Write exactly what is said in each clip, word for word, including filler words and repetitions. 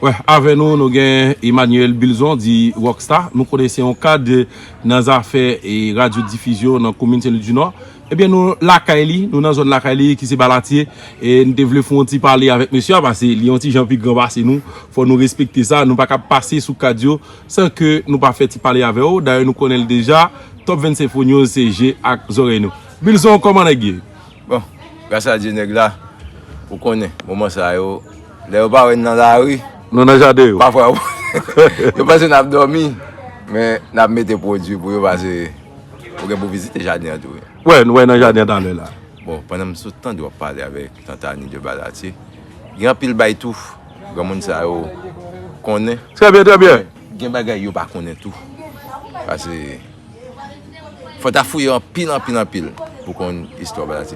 Wè, avè nou, nou gen Emmanuel Bilzon, di Rockstar. Nou konnen se yon kad nan zafè e radyo difizyon nan komin Sen Lwi di Nò. Ebyen, nou lakay li, nou nan zòn lakay li ki se Balatye. E nou te vle fè yon ti pale avèk mesye a, paske li yon ti jan pi gran pase nou. Fò nou respekte sa, nou pa ka pase sou kad yo san ke nou pa fè ti pale avè yo. Dayè, nou konnen l deja. Top vennsenk Fo News, se je ak zòrèy nou. Bilzon, kòman nèg ye? Bon, gras a Dye nèg la, ou konnen, moman sa yo, lè yo pa wè n nan lari, Nou nan jaden yo. Pafwa yo panse n ap dòmi, men n ap mete pwodui pou yo pase ou gen pou vizite jaden an tou. Wè, nou wè nan jaden an talè la. Bon, pandan m sot tande w ap pale avèk Tante Annie de Balatye, gen anpil bay tou, granmoun sa yo konnen. Trè byen, trè byen. Gen bagay yo pa konnen tou. Pase fò ta fouye anpil, anpil, anpil pou konn istwa Balatye.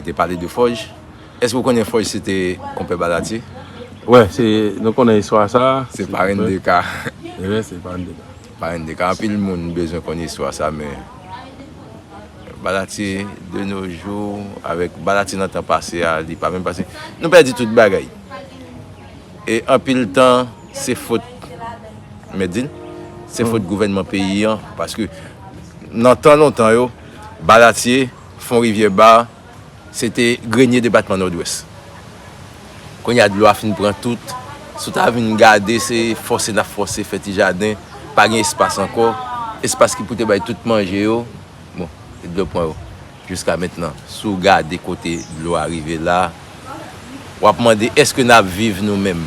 Li te pale de Fòj. Èske ou konnen Fòj se te konpè Balatye? Wè, se nou konnen istwa sa. Se parenn Deka. Wè, se parenn Deka. Parenn Deka. Anpil moun bezwen konn istwa sa, men Balatye de nos jours, avèk Balatye nan tan pase a, li pa menm pase. Nou pèdi tout bagay. E anpil tan, se fòt, mèt di l, se fòt gouvènman peyi an, paske nan tan lontan yo, Balatye, Fon Rivyè Ba, se te grenye depatman Nòdwès. Kounye a dlo a fin pran tout, si w ta vin gade, se fòse n ap fòse fè ti jaden, pa gen espas ankò, espas ki pou te bay tout manje yo, bon, e dlo pran yo. Jiska mentnan, si w gade kote dlo a rive la, w ap mande èske n ap viv nou menm?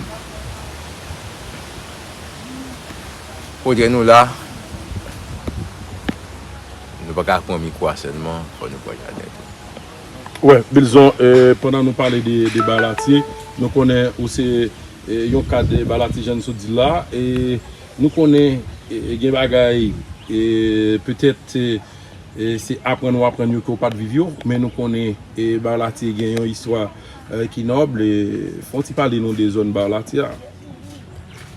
Kote nou la, nou pa ka pran mikwo a sèlman, fò nou pran jaden tou. Wè, Bilzon, eh, pandan nou pale de, de Balatye, nou konnen ou se eh, yon kad Balatye jan n sot di la. E nou konnen eh, gen bagay eh, petèt eh, eh, se aprann ou aprann yo ke w pa t viv yo, men nou konnen eh, Balatye gen yon istwa eh, ki nòb. Eh, fè w ti pale nou de zòn Balatye a.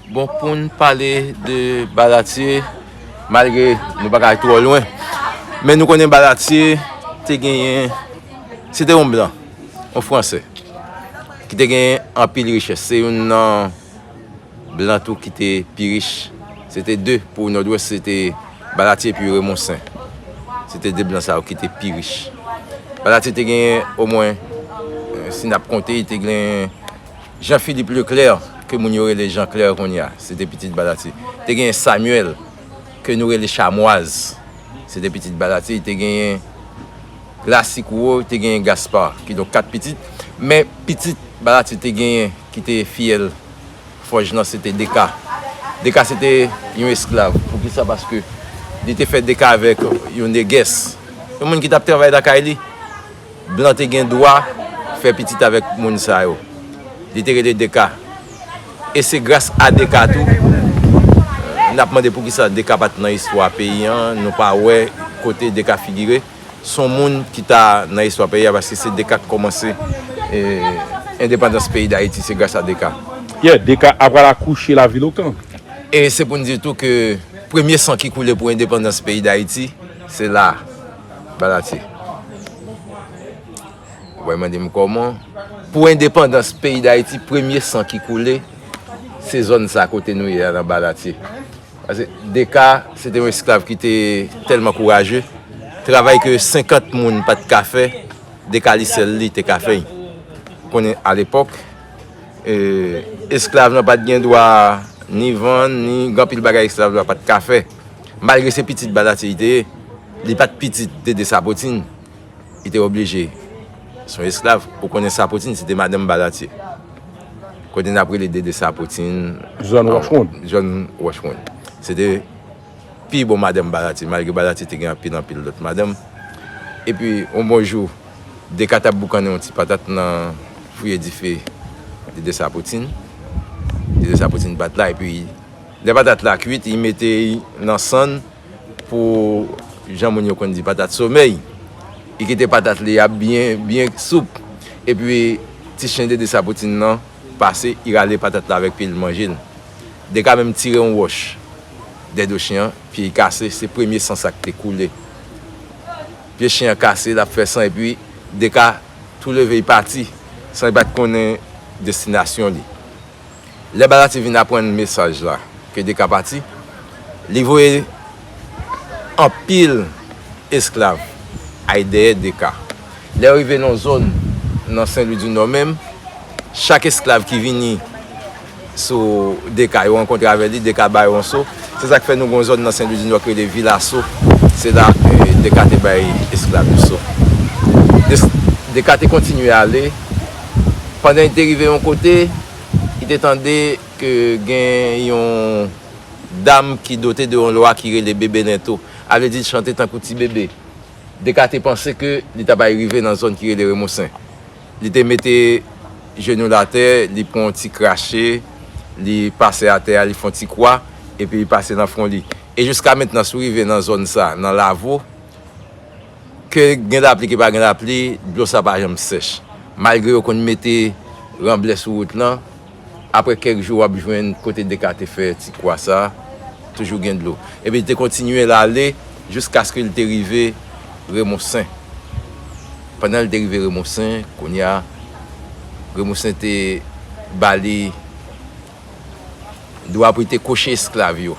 Bon, pou n pale de Balatye, malgre nou pa ka al twò lwen, men nou konnen Balatye te genyen, se te yon blan, yon fransè, ki te genyen anpil richès. Se youn nan blan tou ki te pi rich. Se te de pou Nòdwès, se te Balatye epi Remonsen. Se te de blan sa yo ki te pi rich. Balatye te genyen omwen, eh, si n ap konte, te genyen Jean Philippe Leclerc, ke moun yo rele Jean Clair kounye a, se te pitit Balatye. Te genyen Samuel, ke nou rele Chamwaz, se te pitit Balatye. Te genyen Glasik Wo, te genyen Gaspard, kidonk kat pitit. Men pitit Balatye te genyen ki te fiyèl Fòj lan, se te Deka. Deka se te yon esklav. Poukisa? Paske li te fè Deka avèk yon negès, yon moun ki t ap travay lakay li. Blan te gen dwa fè pitit avèk moun sa yo. Li te rele Deka. E se gras a Deka tou, n ap mande poukisa Deka pa t nan istwa peyi an, nou pa wè kote Deka figire. Se yon moun ki ta nan istwa peyi a, paske se Deka k kòmanse, eh, endepandans peyi Dayiti, se gras a Deka. Yeah, Deka apral akouche lavil Okan. E se pou n di tou ke premye san ki koule pou endepandans peyi Dayiti, se la, Balatye. Ou pral mande m kòman? Pou endepandans peyi Dayiti, premye san ki koule, se zòn sa kote nou ye a nan Balatye. Paske Deka, se te yon esklav ki te tèlman kouraje. Travay ke senkant moun pa t ka fè, Deka li sèl li te ka fè. Konnen alepòk, eh, esklav lan pa t gen dwa ni vann, ni gen anpil bagay esklav la pa t ka fè. Malgre se pitit Balatye li te ye, li pa t pitit Dede Sapotin. Li te oblije. Se yon esklav. Ou konnen Sapotin, se te madanm Balatye. Kote n ap rele Dede Sapotin. Zòn Wòch Wonn. Zòn Wòch Wonn. Se te pi bon madanm Balatye, malgre Balatye te gen anpil, anpil lòt madanm. Epi, yon bon jou, Deka t ap boukannen yon ti patat nan fouye dife Dede Sapotin. Dede Sapotin pa t la, epi lè patat la kuit, li mete l nan sann, pou jan moun yo konn di patat somèy. Li kite patat li ap byen, byen soup. Epi ti chen Dede Sapotin nan pase, li rale patat la avèk pye l, manje l. Deka menm tire yon wòch dèyè do chen an, pye l kase, se premye san sa k te koule. Pye chen an kase, l ap fè san, epi Deka tou leve, l pati, san li pa t konnen destinasyon li. Lè Balatye vin aprann mesaj la, ke Deka pati, li voye anpil esklav al dèyè Deka. Lè yo rive nan zòn nan Sen Lwi di Nò menm, chak esklav ki vini sou Deka, yo rankontre avè li, Deka ba yo yon so. Se sa k fè nou gon zòn nan Sen Lwi di Nò ki rele Vilaso. Se la, eh, Deka te bay esklav yo so. Des- Deka te kontinye ale. Pandan li te rive yon kote, li te tande ke gen yon dam ki dote de yon lwa ki rele Bebe Lento. A vle di, l chante tankou ti bebe. Deka te panse ke li t ap al rive nan zòn ki rele Remousen. Li te mete jenou l atè, li pran yon ti krache, li pase atè a, li fè yon ti kwa, epi li pase nan fwon li. E jiska mentnan, si w rive nan zòn sa, nan Lavo, ke gen lapli, ke pa gen lapli, dlo sa pa janm sèch. Malgre yo konn mete ranblè sou wout lan, apre kèk jou, w ap jwenn kote Deka te fè ti kwa sa, toujou gen dlo. Epi li te kontinye l ale jiskaske li te rive Remousen. Pandan li te rive Remousen, kounye a, Remousen te ba li dwa pou li te koche esklav yo.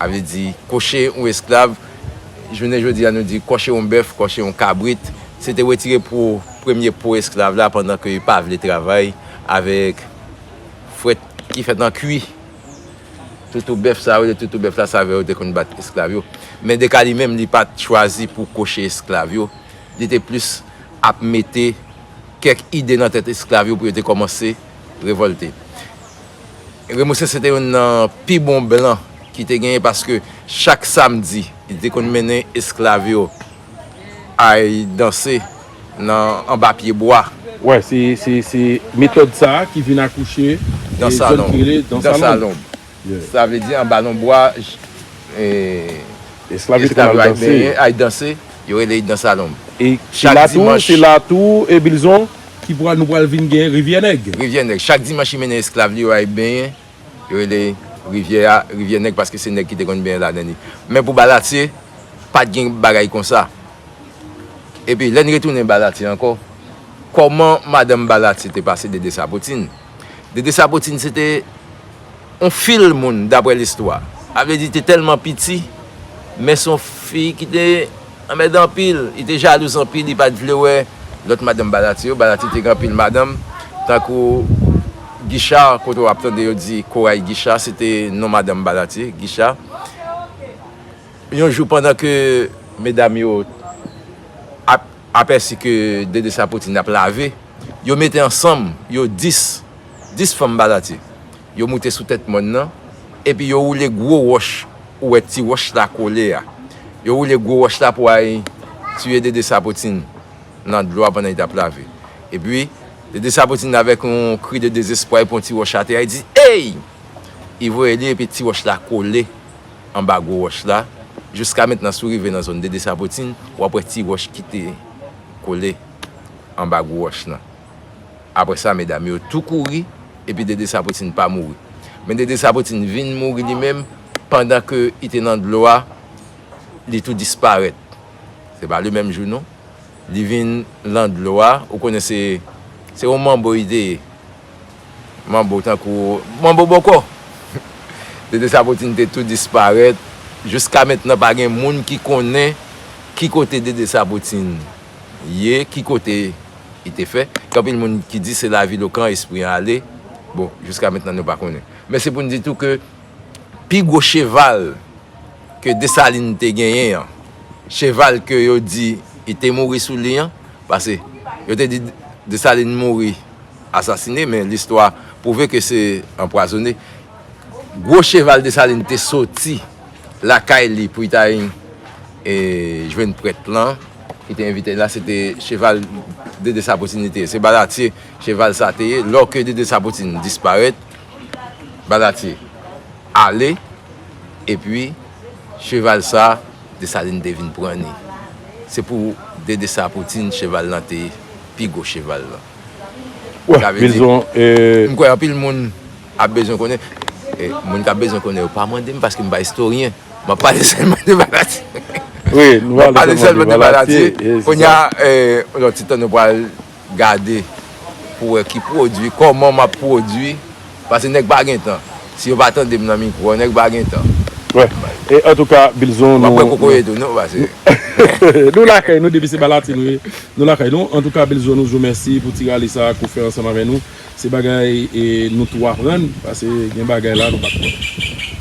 A vle di, koche yon esklav, jounen jodi a nou di koche yon bèf, koche yon kabrit, se te retire po, premye po esklav la pandan ke li pa vle travay avèk frèt ki fèt an kui. Toutou bèf sa yo, toutou bèf la, se avè yo te konn bat esklav yo. Men Deka li menm, li pa t chwazi pou koche esklav yo. Li te plis ap mete kèk ide nan tèt esklav yo pou yo te kòmanse revòlte. Remousen se te youn nan pi bon blan ki te genyen, paske chak samdi, li te konn mennen esklav yo al danse nan, anba pye bwa. Wè, se, se, se metòd sa a ki vin akouche, dans e, à zòn l'ombre, ki rele dans à l'ombre. Yeah. Sa vle di anba lonbwa, j- e, esklav yo te konn esklav yo al al danse, benyen, al danse, yo rele dans à l'ombre. E se chak la tou, dimanch, se la tou, e Bilzon, ki pral, nou pral vin gen Rivyè Nèg. Rivyè Nèg. Chak dimanch, li mennen esklav li yo al benyen, yo rele rivyè a, Rivyè Nèg, paske se nèg ki te konn benyen ladan li. Men pou Balatye, pa t gen bagay konsa. Epi, lè n retounen Balatye ankò, kòman madanm Balatye te pase Dede Sapotine? Dede Sapotine se te yon fil moun, daprè listwa. A vle di, li te tèlman piti, men se yon fi ki te anmèdan anpil, li te jalouz anpil, li pa t vle wè lòt madanm Balatye yo. Balatye te gen anpil madanm, tankou Gicha, kote w ap tande yo di Koray Gicha, se te non madanm Balatye, Gicha. Yon jou, pandan ke medam yo ap apèsi ke Dede Sapotine ap lave, yo mete ansanm, yo dis, dis fanm Balatye. Yo moute sou tèt mòn nan, epi yo woule gwo wòch, ou wè ti wòch la kole a. Yo woule gwo wòch la pou al tiye Dede Sapotine nan dlo a pandan li t ap lave. Epi, Dede Sapotine, avèk yon kri de dezespwa, li pran ti wòch atè a, li di, "Ey!" Li voye li, epi ti wòch la kole anba gwo wòch la. Jiska mentnan, si w rive nan zòn Dede Sapotine, w ap wè ti wòch ki te kole anba gwo wòch lan. Apre sa, medam yo tou kouri, epi Dede Sapotine pa mouri. Men Dede Sapotine vin mouri li menm, pandan ke li te nan dlo a, li tou disparèt. Se pa le menm jou, non. Li vin lan dlo a, ou konnen se, se yon manbo li te ye. Manbo tankou, manbo bòkò. Dede Sapotine te tou disparèt. Jiska mentnan, pa gen moun ki konnen ki kote Dede Sapotine ye, ki kote li te fè. Gen anpil moun ki di se lavi Lokan espri an ale. Bon, jiska mentnan, nou pa konnen. Men se pou n di tou ke pi gwo cheval ke Desalin te genyen an, cheval ke yo di li te mouri sou li an, paske yo te di Desalin mouri asasine, men listwa pwouve ke se anpwazone. Gwo cheval Desalin te soti lakay li pou li ta al, e, jwenn prèt lan, ki te envite l la, se te cheval Dede Sapotine li te ye. Se Balatye cheval sa te ye. Lòske Dede Sapotine disparèt, Balatye ale, epi cheval sa, Desalin te vin pran li. Se pou Dede Sapotine, cheval lan te pi gwo cheval lan. Wè, sa vle di, Bilzon, e, m kwè anpil moun ap bezwen konnen. E, moun k ap bezwen konnen yo pa mande m, paske m pa istoryen. M ap pale sèlman de Balatye. Wi, nou pale sèlman de Balatye. Kounye a, e, yon lòt ti tan nou pral gade pou wè ki pwodui, kòman m ap pwodui Paske nèg pa gen tan. Si yo pa tande m nan mikwo, nèg pa gen tan. Wè. E antouka, Bilzon, W ap nou, wè kokoye tou, non, paske nou lakay nou, depi se ba latin nou ye. Nou lakay nou. Antouka, Bilzon, nou di w mèsi pou ti rale sa ke w fè ansanm avè nou. Se bagay e, nou tou aprann, paske gen bagay la nou pa t konnen.